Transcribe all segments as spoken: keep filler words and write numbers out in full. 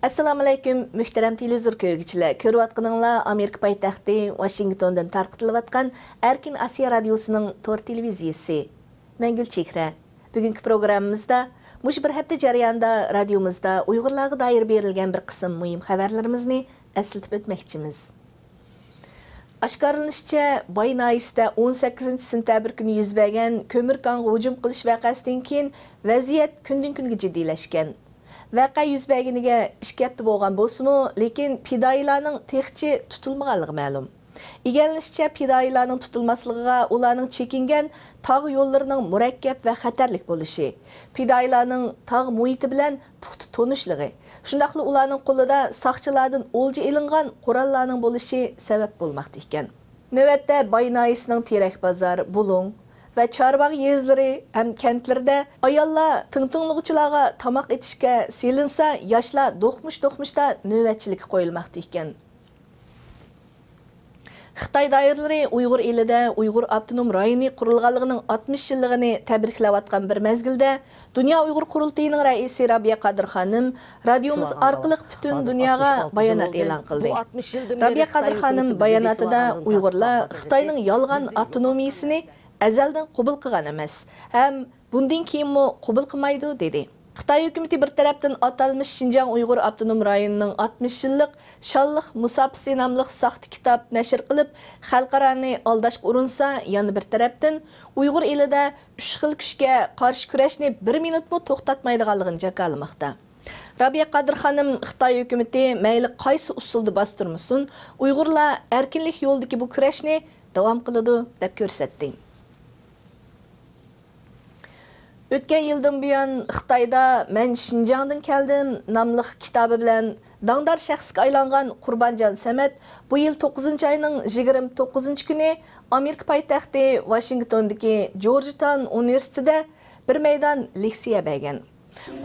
ئەسسالامۇئەلەيكۇم، مۆھتەرەم تېلېۋىزور كۆرگۈچىلەر! كۆرۈۋاتقىنىڭلار ئامېرىكا پايتەختى ۋاشىنگتوندىن تارقىتىلىۋاتقان ئەركىن ئاسىيا رادىيوسىنىڭ تور تېلېۋىزىيىسى. مەن گۈلچېھرە. بۈگۈنكى پروگراممىمىزدا مۇشۇ بىر ھەپتە جەريانىدا رادىيومىزدا ئۇيغۇرلارغا دائىر بېرىلگەن بىر قىسىم مۇھىم خەۋەرلىرىمىزنى ئەسلىتىپ ئۆتمەكچىمىز. ئاشكارىلىنىشىچە، باي ناھىيەسىدە ئون سەككىزىنچى سېنتەبىر كۈنى يۈز بەرگەن كۆمۈر كانغا ھۇجۇم قىلىش ۋەقەسىدىن كېيىن ۋەزىيەت كۈندىن-كۈنگە جىددىيلەشكەن. ۋەقە يۈز بەرگىنىگە ئىككى ھەپتە بولغان بولسىمۇ، لېكىن پىدائىيلارنىڭ تېخىچە تۇتۇلمىغانلىقى مەلۇم. ئىگىلىنىشىچە، پىدائىيلارنىڭ تۇتۇلماسلىقىغا ئۇلارنىڭ چېكىنگەن تاغ يوللىرىنىڭ مۇرەككەپ ۋە خەتەرلىك بولۇشى، پىدائىيلارنىڭ تاغ مۇھىتى بىلەن پۇختا تونۇشلۇقى، شۇنداقلا ئۇلارنىڭ قولىدا ساقچىلاردىن ئولجا ئېلىنغان قوراللارنىڭ بولۇشى سەۋەب بولماقتا ئىكەن. نۆۋەتتە باي ناھىيەسىنىڭ تېرەك بازار، بۇلۇڭ ۋە چارباغ يېزىلىرى ھەم كەنتلىرىدە ئاياللار تىڭتىڭلىغۇچىلارغا تاماق ئېتىشكە سېلىنسا، ياشلار دوقمۇش-دوقمۇشتا نۆۋەتچىلىككە قويۇلماقتا ئىكەن. خىتاي دائىرىلىرى ئۇيغۇر ئېلىدە ئۇيغۇر ئاپتونوم رايونى قۇرۇلغانلىقىنىڭ ئاتمىش يىللىقىنى تەبرىكلەۋاتقان بىر مەزگىلدە، دۇنيا ئۇيغۇر قۇرۇلتىيىنىڭ رەئىسى رابىيە قادىر خانىم رادىيومىز ئارقىلىق پۈتۈن دۇنياغا بايانات ئېلان قىلدى. رابىيە قادىر خانىم باياناتىدا ئۇيغۇرلار خىتاينىڭ يالغان ئاپتونومىيىسىنى ئەزەلدىن قوبۇل قىلغان ئەمەس ھەم بۇندىن كېيىنمۇ قوبۇل قىلمايدۇ، دېدى. خىتاي ھۆكۈمىتى بىر تەرەپتىن ئاتالمىش شىنجاڭ ئۇيغۇر ئاپتونوم رايونىنىڭ ئاتمىش يىللىق شانلىق مۇساپىسى ناملىق ساختا كىتاب نەشر قىلىپ، خەلقئارانى ئالداشقا ئۇرۇنسا، يەنە بىر تەرەپتىن ئۇيغۇر ئېلىدە ئۈچ خىل كۈچكە قارشى كۈرەشنى بىر مىنۇتمۇ توختاتمايدىغانلىقىنى جاكارلىماقتا. رابىيە قادىر خانىم خىتاي ھۆكۈمىتى مەيلى قايسى ئۇسۇلدا باستۇرمىسۇن، ئۇيغۇرلار ئەركىنلىك يولىدىكى بۇ كۈرەشنى داۋام قىلىدۇ، دەپ كۆرسەتتى. ئۆتكەن يىلدىن بۇيان خىتايدا مەن شىنجاڭدىن كەلدىم ناملىق كىتابى بىلەن داڭدار شەخسكە ئايلانغان قۇربانجان سەمەت بۇ يىل توققۇزىنچى ئاينىڭ يىگىرمە توققۇزىنچى كۈنى ئامېرىكا پايتەختى ۋاشىنگتوندىكى جورجتاون ئۇنىۋېرسىتېتىدا بىر مەيدان لېكسىيە بەرگەن.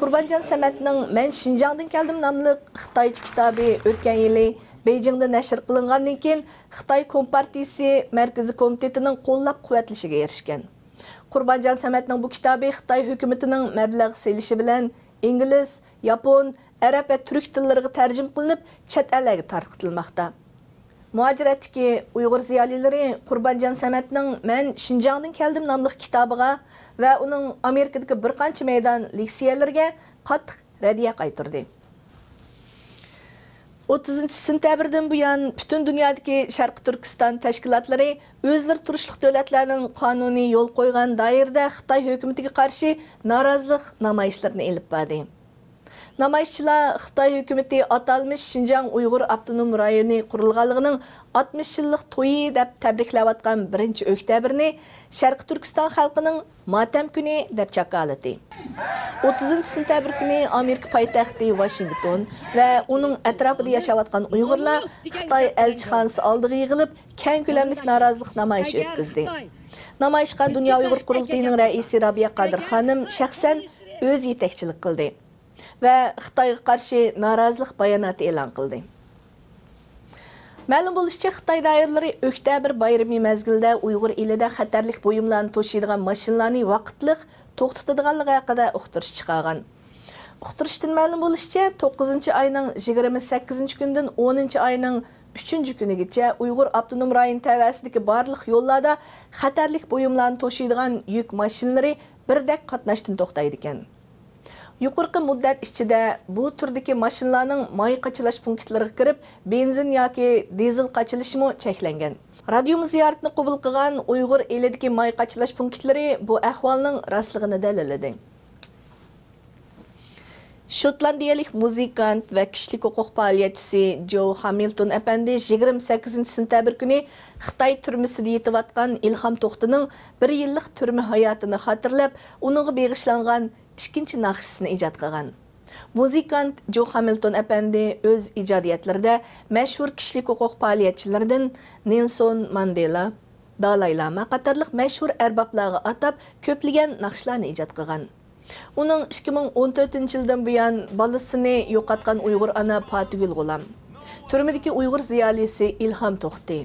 قۇربانجان سەمەتنىڭ مەن شىنجاڭدىن كەلدىم ناملىق خىتايچە كىتابى ئۆتكەن يىلى بېيجىڭدا نەشر قىلىنغاندىن كېيىن، خىتاي كومپارتىيىسى مەركىزىي كومىتېتىنىڭ قوللاپ-قۇۋۋەتلىشىگە ئېرىشكەن. قۇربانجان سەمەتنىڭ بۇ كىتابى خىتاي ھۆكۈمىتىنىڭ مەبلەغ سېلىشى بىلەن ئىنگلىز، ياپون، ئەرەب ۋە تۈرك تىللىرىغا تەرجىمە قىلىنىپ، چەت ئەللەرگە تارقىتىلماقتا. مۇھاجىرەتتىكى ئۇيغۇر زىيالىيلىرى قۇربانجان سەمەتنىڭ مەن شىنجاڭدىن كەلدىم ناملىق كىتابىغا ۋە ئۇنىڭ ئامېرىكىدىكى بىر قانچە مەيدان لېكسىيەلىرىگە قاتتىق رەددىيە قايتۇردى. ئوتتۇزىنچى سېنتەبىردىن بۇيان پۈتۈن دۇنيادىكى شەرقىي تۈركىستان تەشكىلاتلىرى ئۆزلىرى تۇرۇشلۇق دۆلەتلەرنىڭ قانۇنى يول قويغان دائىرىدە خىتاي ھۆكۈمىتىگە قارشى نارازىلىق نامايىشلىرىنى ئېلىپ باردى. نامايىشچىلار خىتاي ھۆكۈمىتى ئاتالمىش شىنجاڭ ئۇيغۇر ئاپتونوم رايونى قۇرۇلغانلىقىنىڭ ئاتمىش يىللىق تويى دەپ تەبرىكلەۋاتقان بىرىنچى ئۆكتەبىرنى شەرقىي تۈركىستان خەلقىنىڭ ماتەم كۈنى دەپ جاكارلىدى. ئوتتۇزىنچى سېنتەبىر كۈنى ئامېرىكا پايتەختى ۋاشىنگتون ۋە ئۇنىڭ ئەتراپىدا ياشاۋاتقان ئۇيغۇرلار خىتاي ئەلچىخانىسى ئالدىغا يىغىلىپ، كەڭ كۆلەملىك نارازىلىق نامايىشى ئۆتكۈزدى. نامايىشقا دۇنيا ئۇيغۇر قۇرۇلتىيىنىڭ رەئىسى رابىيە قادىر خانىم شەخسەن ئۆزى يېتەكچىلىك قىلدى ۋە خىتايغا قارشى نارازىلىق باياناتى ئېلان قىلدى. مەلۇم بولۇشىچە، خىتاي دائىرىلىرى ئۆكتەبىر بايرىمى مەزگىلىدە ئۇيغۇر ئېلىدە خەتەرلىك بۇيۇملارنى توشۇيدىغان ماشىنىلارنى ۋاقىتلىق توختىتىدىغانلىقى ھەققىدە ئۇقتۇرۇش چىقارغان. ئۇقتۇرۇشتىن مەلۇم بولۇشىچە، توققۇزىنچى ئاينىڭ يىگىرمە سەككىزىنچى كۈنىدىن ئونىنچى ئاينىڭ ئۈچىنچى كۈنىگىچە ئۇيغۇر ئاپتونوم رايونى تەۋەسىدىكى بارلىق يوللاردا خەتەرلىك بۇيۇملارنى توشۇيدىغان يۈك ماشىنىلىرى بىردەك قاتناشتىن توختايدىكەن. يۇقىرىقى مۇددەت ئىچىدە بۇ تۈردىكى ماشىنىلارنىڭ ماي قاچىلاش پونكىتلىرىغا كىرىپ، بېنزىن ياكى دىزېل قاچىلىشىمۇ چەكلەنگەن. رادىيومىز زىيارىتىنى قوبۇل قىلغان ئۇيغۇر ئېلىدىكى ماي قاچىلاش پونكىتلىرى بۇ ئەھۋالنىڭ راستلىقىنى دەلىللىدى. شوتلاندىيەلىك مۇزىكانت ۋە كىشىلىك ھوقۇق پائالىيەتچىسى جو خامىلتون ئەپەندى يىگىرمە سەككىزىنچى سېنتەبىر كۈنى خىتاي تۈرمىسىدە يېتىۋاتقان ئىلھام توختىنىڭ بىر يىللىق تۈرمە ھاياتىنى خاتىرىلەپ، ئۇنىڭغا بېغىشلانغان ئىككىنچى ناخشىسىنى ئىجاد قىلغان. مۇزىكانت جو خامىلتون ئەپەندى ئۆز ئىجادىيەتلىرىدە مەشھۇر كىشىلىك ھوقۇق پائالىيەتچىلىرىدىن نېلسون ماندېلا، دالاي لاما قاتارلىق مەشھۇر ئەربابلارغا ئاتاپ كۆپلىگەن ناخشىلارنى ئىجاد قىلغان. ئۇنىڭ ئىككى مىڭ ئون تۆتىنچى يىلدىن بۇيان بالىسىنى يوقاتقان ئۇيغۇر ئانا پاتىگۈل غۇلام، تۈرمىدىكى ئۇيغۇر زىيالىيسى ئىلھام توختى،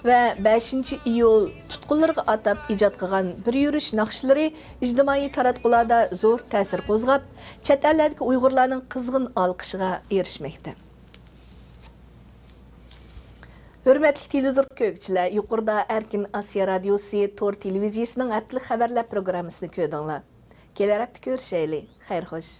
ۋە بەشىنچى ئىيۇل تۇتقۇنلىرىغا ئاتاپ ئىجاد قىلغان بىر يۈرۈش ناخشىلىرى ئىجتىمائىي تاراتقۇلاردا زور تەسىر قوزغاپ، چەت ئەللەردىكى ئۇيغۇرلارنىڭ قىزغىن ئالقىشىغا ئېرىشمەكتە. ھۆرمەتلىك تېلېۋىزور كۆرگۈچىلەر، يۇقىرىدا ئەركىن ئاسىيا رادىيوسى تور تېلېۋىزىيىسىنىڭ ھەپتىلىك خەۋەرلەر پروگراممىسىنى كۆردۈڭلار. كېلەر ھەپتە كۆرۈشەيلى. خەير خوش.